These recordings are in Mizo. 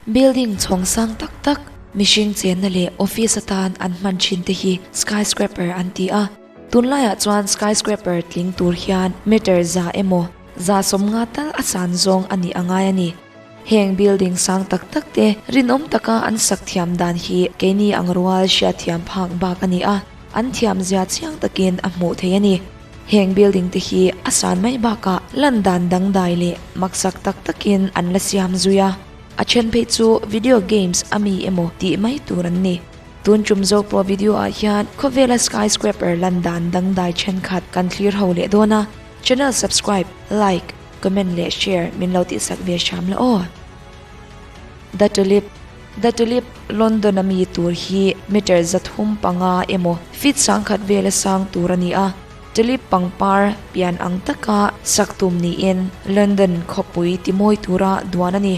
Building chhawng sang tak tak, mihring chenna leh office atan an hman thin te hi skyscraper an ti a. Tunlaiah chuan skyscraper tling tur hian meter za emaw 150 tal a san zawng a nih a ngai a ni. Heng building sang tak tak te rinawm taka an sak thiam dan hi keini ang rual hriatthiam phak bak a ni a, an thiam zia chiang takin a hmuh theih a ni. Heng building te hi a san mai bakah lan dan dangdai leh maksak tak takin an la siam zui a, a then phei chu video games a mi emaw tih mai tur an ni. Tun tum zo pawh video ah hian khawvela skyscraper lan dan dangdai thenkhat kan thlir ho leh dawn a, channel subscribe, like, comment leh share min lo tihsak ve hram la aw. The Tulip The Tulip London a mi tur hi meter 305 emaw feet 1000 vela sang tur a ni a, tulip pangpar pian ang taka sak tum niin London khawpui timawi tura duan a ni.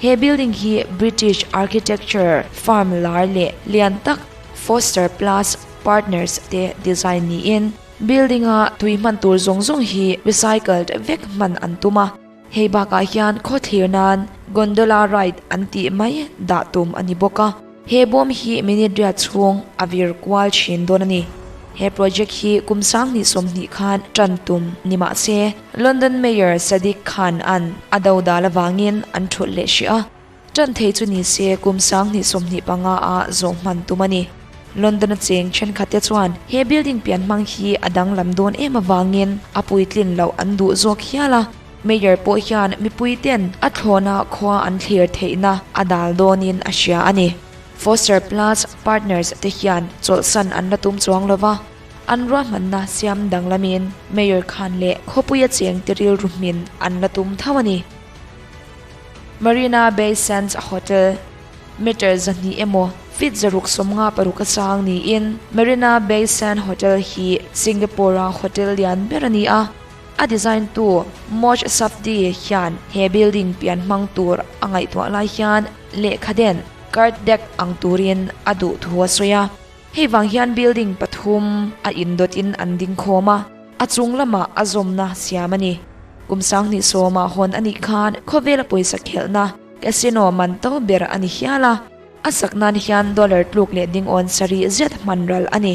He building hi British architecture firm lar leh lian tak Foster Plus Partners te design niin building a tui hman tur zawng zawng hi recycled vek hman an tum a. Hei bakah hian khawthlir nan gondola ride an tih mai dah tum a ni bawk a, he bawm hi minute riat chhung a vir kual thin dawn a ni. He project hi kum 2020 khan tan tum ni mah se, London Mayor Sadiq Khan an a do dal avangin an thulh leh hrih a. Tan thei chu ni se kum 2025 ah zawh hman tum a ni. London a cheng thenkhat te chuan he building pian hmang hi a danglam dawn em avangin a puitlin loh an duh zawk hial a. Mayor pawh hian mipui ten a thlawna khua an thlir theihna a dal dawnin a hria a ni. Foster Plus Partners te hian chawlhsan an la tum chuang lova, an ruahmanna siam danglamin Mayor khan leh khawpuia cheng te rilru hmin an la tum tho a ni. Marina Bay Sands Hotel, meter 200 emaw feet 656 a sang niin Marina Bay Sand Hotel hi Singapore-a hotel lian ber a ni a. A design tu Moshe Safdie hian he building pian hmang tur a ngaihtuah lai hian lehkha den, card deck, ang turin a duh thu a sawi a. Hei vang hian building pathum a indawtin an ding khawm a, a chung lamah a zawmna siam a ni. Kum 2010 ah hawn a nih khan khawvela pawisa khelhna casino man to ber a ni hial a, a sak nan hian dollar tluk leh dingawn sarih zet hman ral a ni.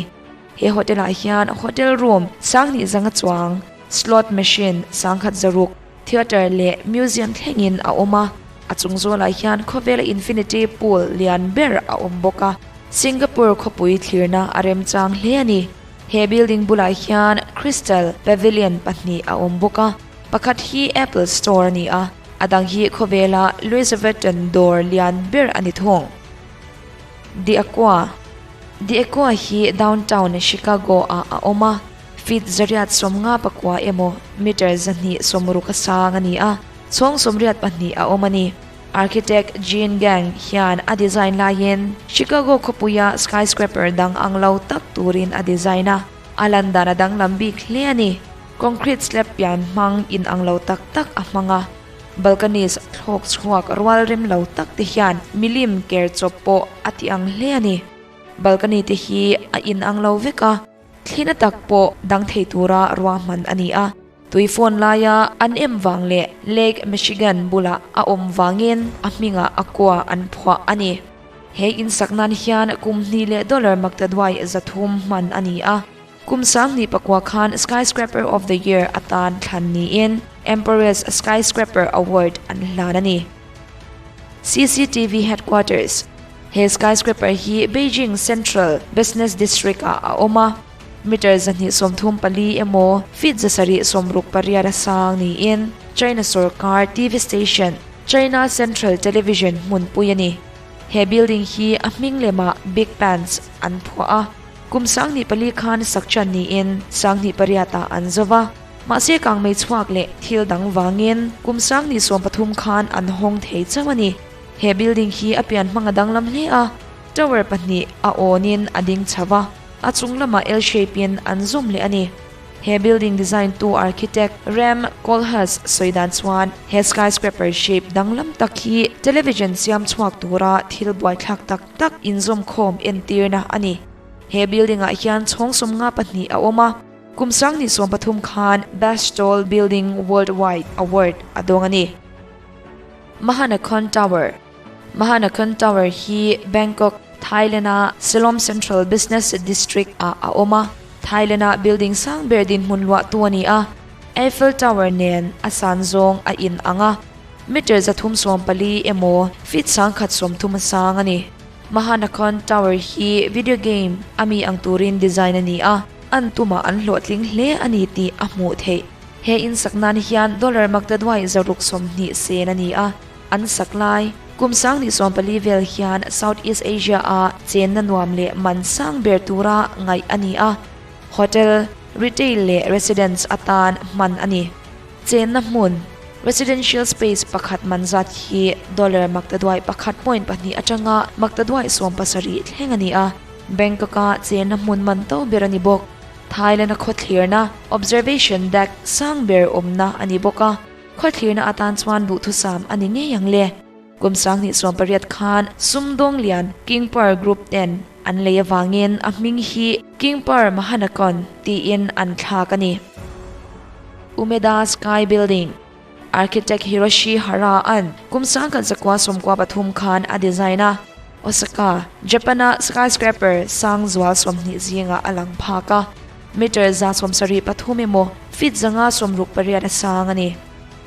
He hotel ah hian hotel room 2500 chuang, slot machine 1600, theatre leh museum thlengin a awm a, a chung zawlah hian khawvela infinity pool lian ber a awm bawk a, Singapore khawpui thlirna a remchang hle a ni. He building bulah hian Crystal Pavilion pahnih a awm bawk a, pakhat hi Apple Store a ni a, a dang hi khawvela Louis Vuitton dawr lian ber a ni thung. The Aqua The Aqua hi downtown Chicago ah a awm a, feet 859 emaw meter 260 a sang a ni a, chhawng 82 a awm a ni. Architect Jean Gang hian a design laiin Chicago khawpuia skyscraper dang ang lo tak turin a design a, a lan dan a danglam bik hle a ni. Concrete slab pian hmang in ang lo tak tak a hmang a, balconies thlawk chhuak rual rem lo tak te hian milim ker chawp pawh a ti ang hle a ni. Balcony te hi a in ang lo vek a, thlina tak pawh dang thei tura ruahman a ni a. Tui phone laia an em vang leh Lake Michigan bulah a awm vangin a hmingah Aqua an phuah a ni. He insak nan hian kum hnih leh dollar maktaduai 300 hman a ni a. Kum 2009 khan Skyscraper of the Year atan thlan niin Emporis Skyscraper Award an hlan a ni. CCTV Headquarters He skyscraper hi Beijing Central Business District ah a awm a. Meter 234 emaw feet 768 a sang niin China sarkar TV station China Central Television hmunpui a ni. He building hi a hming lemah Big Pants an phuah a, kum 2004 khan sak chan niin 2008 ah an zo va, mahse kangmei chhuak leh thil dang vangin kum 2013 khan an hawng thei chauh a ni. He building hi a pian hmang a danglam hle a, tower pahnih a awnin a ding chho va, a chung lamah L shape in an zawm leh a ni. He building design tu architect Rem Koolhaas sawi dan chuan he skyscraper shape danglam tak hi television siam chhuak tura thil buaithlak tak tak inzawm khawm entirna a ni. He building ah hian chhawng 52 a awm a, kum 2013 khan Best Tall Building Worldwide Award a dawng a ni. Mahanakhon Tower. Mahanakhon Tower hi Bangkok, Thailand-a Silom Central Business District-ah a awm a, Thailand-a building sang ber dinhmun luahtu a ni a, Eiffel Tower nen a san zawng a in ang a, meter 340 emaw feet 130 a sang a ni. Mahanakhon Tower hi video game a mi ang turin design a ni a, an tumah an hlawhtling hle a ni tih a hmuh theih. He in sak nan hian dollar maktaduai 620 sen a ni a, an sak lai kum 2014 vel hian South East Asia a chenna nuam leh man sang ber tura ngaih a ni a, hotel, retail leh residence atan hman a ni. Chenna hmun, residential space pakhat man zat hi dollar maktaduai 1.2 atanga maktaduai 17 thleng a ni a, Bangkok-a chenna hmun man to ber a ni bawk. Thailand-a khawthlirna, observation deck, sang ber awmna a ni bawk a, khawthlirna atan chuan duhthusam a ni ngei ang le. Kum 2018 khan Sumdawng lian King Power Group ten an lei avangin a hming hi King Power Mahanakhon tiin an thlak a ni. Umeda Sky Building, Architect Hiroshi Hara an kum 1993 khan a design a, Osaka, Japan-a skyscraper sang zual 20 zinga a lang phak a, meter 173 emaw feet 568 a sang a ni.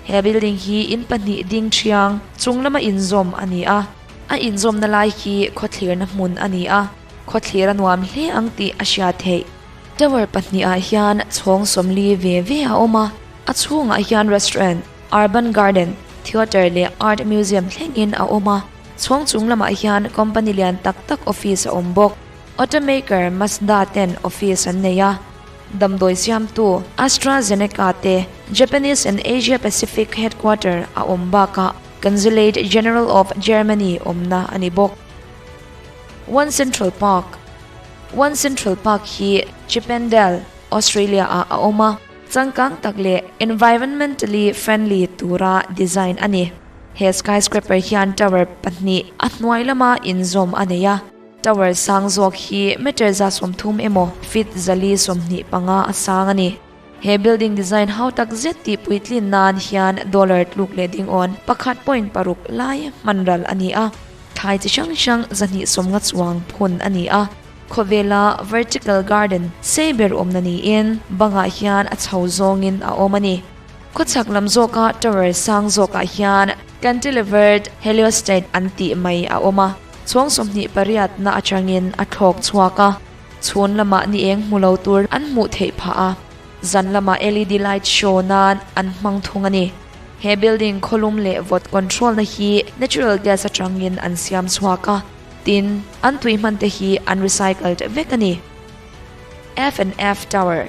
He building hi in pahnih ding thiang chung lama inzawm a ni a, a inzawmna lai hi khawthlirna hmun a ni a, khawthlir a nuam hle ang tih a hriat theih. Tower pahnih ah hian chhawng 40 ve ve a awm a, a chhungah hian restaurant, urban garden, theatre leh art museum thlengin a awm a, chhawng chung lamah hian company lian tak tak office a awm bawk. Automaker Mazda ten office an nei a, damdawi siamtu AstraZeneca te Japanese and Asia Pacific headquarter a awm bakah Consulate General of Germany awmna a ni bawk. One Central Park One Central Park hi Chippendale, Australia ah a awm a, changkang tak leh environmentally friendly tura design a ni. He skyscraper hian tower pahnih a hnuai lama inzawm a nei a, tower sang zawk hi meter 130 emaw feet 425 a sang a ni. He building design hau tak zet tih puitlin nan hian dollar tluk leh ding awn 1.6 lai hmanral a ni a, thlai chi hrang hrang 250 chuang phun a ni a, khawvela vertical garden sei ber awmna niin bangah hian a chho zawngin a awm a ni. Khawchhak lam zawka tower sang zawkah hian cantilevered heliostat an tih mai a awm a, chhawng 28 na atangin a thlawk chhuak a, chhun lamah ni eng hmu lo tur an hmuh theih phah a, zan lamah LED light show nan an hmang thung a ni. He building khawlum leh vawt control na hi natural gas atangin an siam chhuak a, tin an tui hman te hi an recycled vek a ni. F&F Tower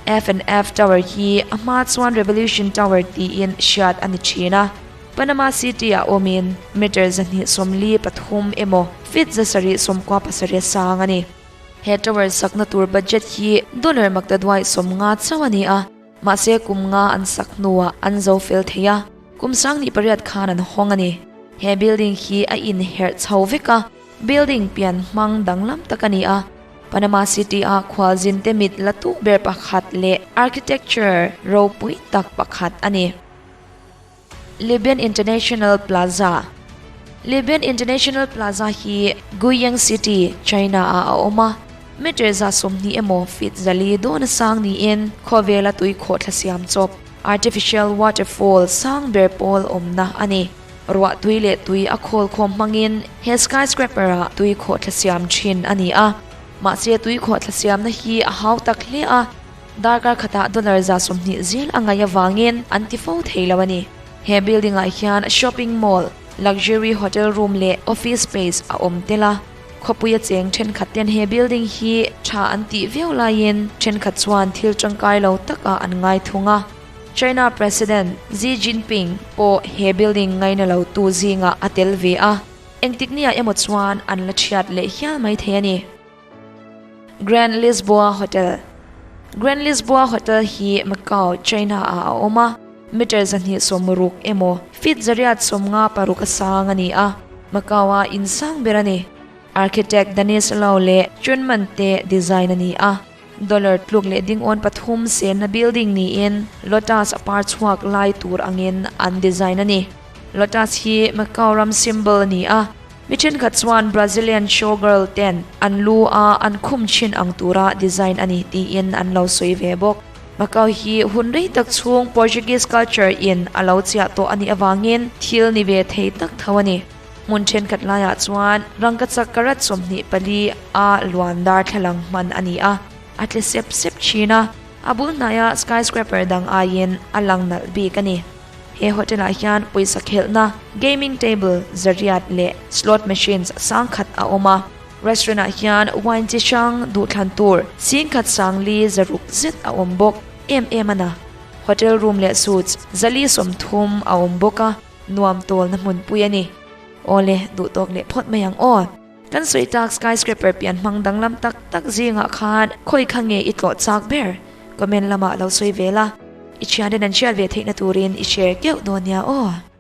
F&F Tower hi a hma chuan Revolution Tower tiin hriat a ni thin a, Panama City ah awmin meter 243 emaw feet 797 sang a ni. He tower sakna tur budget hi dollar maktaduai 50 chauh a ni a, mahse kum nga an sak hnuah an zo fel thei a, kum 2008 khan an hawng a ni. He building hi a inherh chho vek a, building pian hmang danglam tak a ni a, Panama City a khualzin te mit la tu ber pakhat leh architecture ropui tak pakhat a ni. Libyan International Plaza Libyan International Plaza hi Guiyang City, China ah a awm a, meter 120 emaw feet 400 dawn a sang niin khawvela tui khawhthla siam chawp artificial waterfall sang ber pawl awmna a ni. Ruah tui leh tui a khawl khawm hmangin he skyscraper ah tui khawhthla siam thin a ni a, mahse tui khawhthla siamna hi a hau tak hle a, darkar khatah dollar 120 zel a ngaih awangin an ti fo thei lo a ni. He building ah hian shopping mall, luxury hotel room leh office space a awm tel a, khawpui a cheng thenkhat ten he building hi tha an tih viau laiin thenkhat chuan thil tangkai lo taka an ngai thung a. China President Xi Jinping pawh he building ngaina lo tu zinga a tel ve a, engtik nia emaw chuan an la thiat leh hial mai thei a ni. Grand Lisboa Hotel Grand Lisboa Hotel hi Macau, China ah a awm a, meter 260 emaw feet 856 a sang a ni a, Macau a insang ber a ni. Architect Denis Lau leh Chunman te design a ni a, dollar tluk leh ding awn pathum sen na building niin lotus a par chhuak lai tur angin an design a ni. Lotus hi Macau ram symbol a ni a, mi thenkhat chuan Brazilian showgirl ten an lu a an khum thin ang tura design a ni tiin an lo sawi ve bawk. Macau hi hun rei tak chhung Portuguese culture in a lo chiah tawh a nih avangin thil ni ve thei tak tho a ni. Hmun thenkhat laiah chuan rangkachak karat 24 a luan darthlalang hman a ni a, a tle sep sep thin a, a bul hnaia skyscraper dang aiin a lang nalh bik a ni. He hotel ah hian pawisa khelhna, gaming table, zariat leh slot machines sangkhat a awm a. Restaurant ah hian wine chi hrang duhthlan tur singkhat sangli zaruk zet a awm bawk em em a na. Hotel room leh suites zali 30 a awm bawk a, nuam tawlna hmunpui a ni. Awle, duhtawk leh phawt mai ang aw. Kan sawi tak skyscraper pian hmang danglam tak tak zingah khan khawi kha nge i tlawh chak ber? Comment lamah lo sawi ve la, i thianten an hriat ve theihna turin i share keuh dawn nia aw.